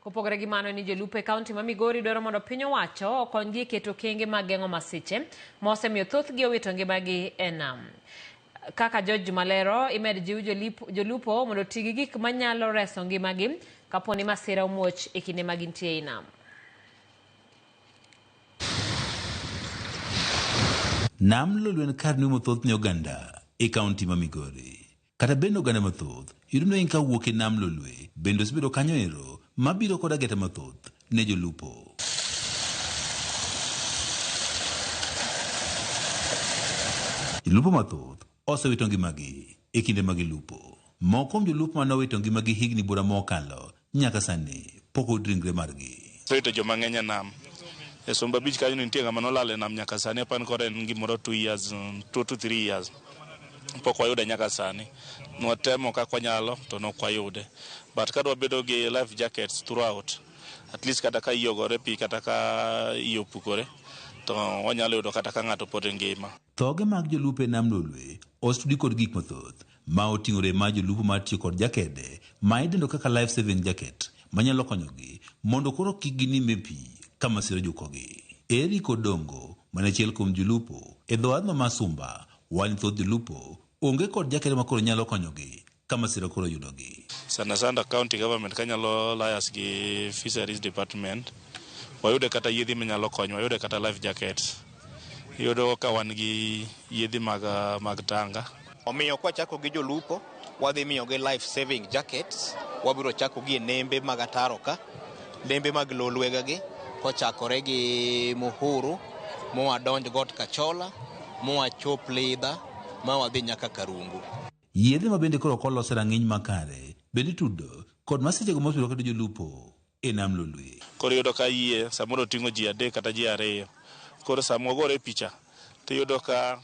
Kopogore gi mano ni jolupo e kaunti ma Migori dwaro mondo piny owacho okonygi e keto okenge mag geng'o masiche ma osemiyo thothgi owito ngimagi e nam. Kaka George Juma lero, imed jiw jolupo mondo oti gi gik manyalo reso ngimagi kapo ni masira omuoch e kinde ma gintie ei nam. Nam Lolwe en kar nweng'o thoth ne oganda e kaunti ma Migori. Kata bed ni oganda mathoth yudo nweng'o ka wuok e Nam Lolwe, bende osebedo kanyo ero mabiro kod ageta mathoth ne jolupo. Jolupo mathoth osewito ngimagi e kinde ma gilupo. Moko kuom jolupo mane owito ngimagi higni buora mokalo nyaka sani pok oyud ringre margi. Osewito joma ng'eny e nam. E Sumba Beach kanyo nitie ng'ama nolal e nam nyaka sani apani koro en gimoro 2 years, 2 to 3 years. Pok wayude nyaka sani. Nwatemo kaka wanyalo to nok wayude. But ka dwabedo gi life jackets throughout, at least kata ka yie ogore pi kata ka yie opukore to wanyalo yudo kata ka ng'ato pod ngima. Thoge mag jolupo e nam Lolwe osetudi kod gik mathoth ma oting'ore ma jolupo mar tiyo kod jakede ma idendo kaka life saving jacket manyalo konyogi mondo koro kik ginim e pi ka masira ojukogi. Eric Odongo mane achiel kuom jolupo e dho wadhno ma Sumba wacho ni thoth jolupo onge kod jakede ma koro nyalo konyogi ka masira koro oyudogi. Sana sana county government kanyalo liaise gi fisheries department wayude kata yiedhi manyalo konyo wayude kata life jackets. Iyudo ka wan gi yiedhi mag, mag tanga. Omiyo kwachako gi jolupo, wadhi miyogi life saving jackets, wabiro chako gi e nembe mag ataro ka, nembe mag lolwega gi, kochakore gi Muhuru, mwadonj Got Kachola, mwachop Lidha, ma wadhi nyaka Karungu. Yedhe ma bende koro ok olos e rang'iny makare bende itudo kod masichego mosebedo ka yudo jolupo e nam Lolwe. Koro iyudo ka yie samoro oting'o ji adek kata ji ariyo. Koro sama wagore picha to iyudo ka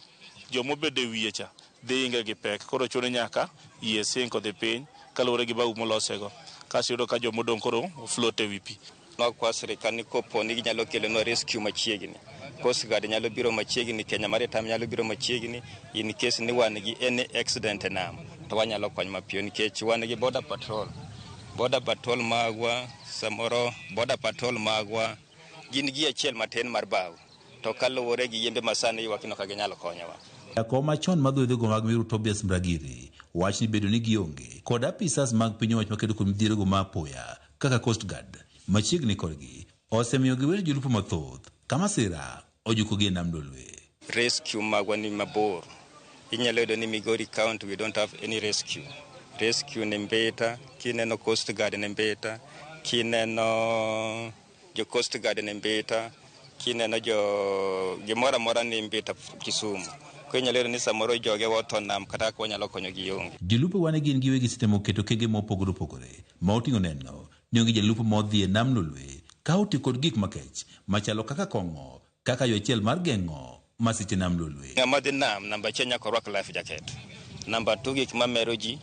joma obedo e wiye cha dhi inge gi pek. Koro chuno nyaka yie sink odhi piny kaluwore gi bau molosego. Kasto iyudo ka joma odong' koro float e wi pi. Wakwa sirikal ni kopo ni ginyalo kelonwa rescue machiegni, Coast Guard nyalo biro machiegni, Kenya Maritime nyalo biro machiegni in case ni wan gi any accident e nam to wanyalo kony mapiyo nikech wan gi border patrol. Border patrol magwa samoro border patrol magwa gin gi achiel matin mar bao to kaluwore gi yembe masani ywak no ka ginyalo konyowa. Jakom machon mar dho mag Meru Tobias Mragiri wach ni bedo ni gionge kod apisas mag piny owacho makedo kod midhierogo ma apoya kaka Coast Guard machiegni kodgi osemiyo giwito jolupo mathoth ka masira ojukogi e nam Lolwe. Rescue magwa ni mabor. Inyalo yudo ni Migori County we don't have any rescue. Rescue ni Mbita, kineno Coast Guard ni Mbita, kineno jo Coast Guard ni Mbita, kineno jo gimoro amora ni Mbita Kisumu. Koro inyalo yudo ni samoro jogewa otho nam kata kaka wanyalo konyogi onge. Jolupo wane gin giwegi setemo keto okenge mopogore opogore ma oting'o neno ni onge jalupo modhi e nam Lolwe ka otiyo kod gik makech machalo kaka kong'o kaka yo achiel mar geng'o masiche nam Lolwe. Ng'ama dhi nam, namba achiel nyaka orwak life jacket. Namba two gik mamero ji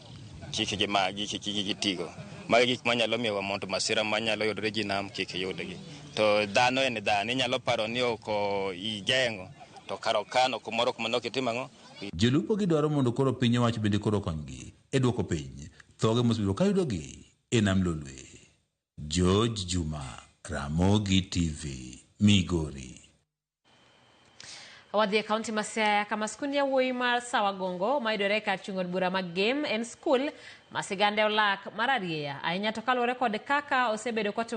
kik gimagi, kik gitigo. Magi gik manyalo miyowa mondo masira manyalo yudore ji nam kik yudgi. To dhano en dhano, inyalo paro ni ok igeng'o to kar okano kumoro kuma nok itimo ang'o? Jolupo gidwaro mondo koro piny owacho bende koro okonygi e duoko piny thoge mosebedo ka yudogi e nam Lolwe. George Juma, Ramogi TV, Migori. Wadhi e kaunti ma Siaya kama skund yawuoyi mar Sawagongo mayudore kar chung' od bura ma Gem en skul ma sigande olak mar arieya ahinya to kaluwore kod kaka osebedo kotimo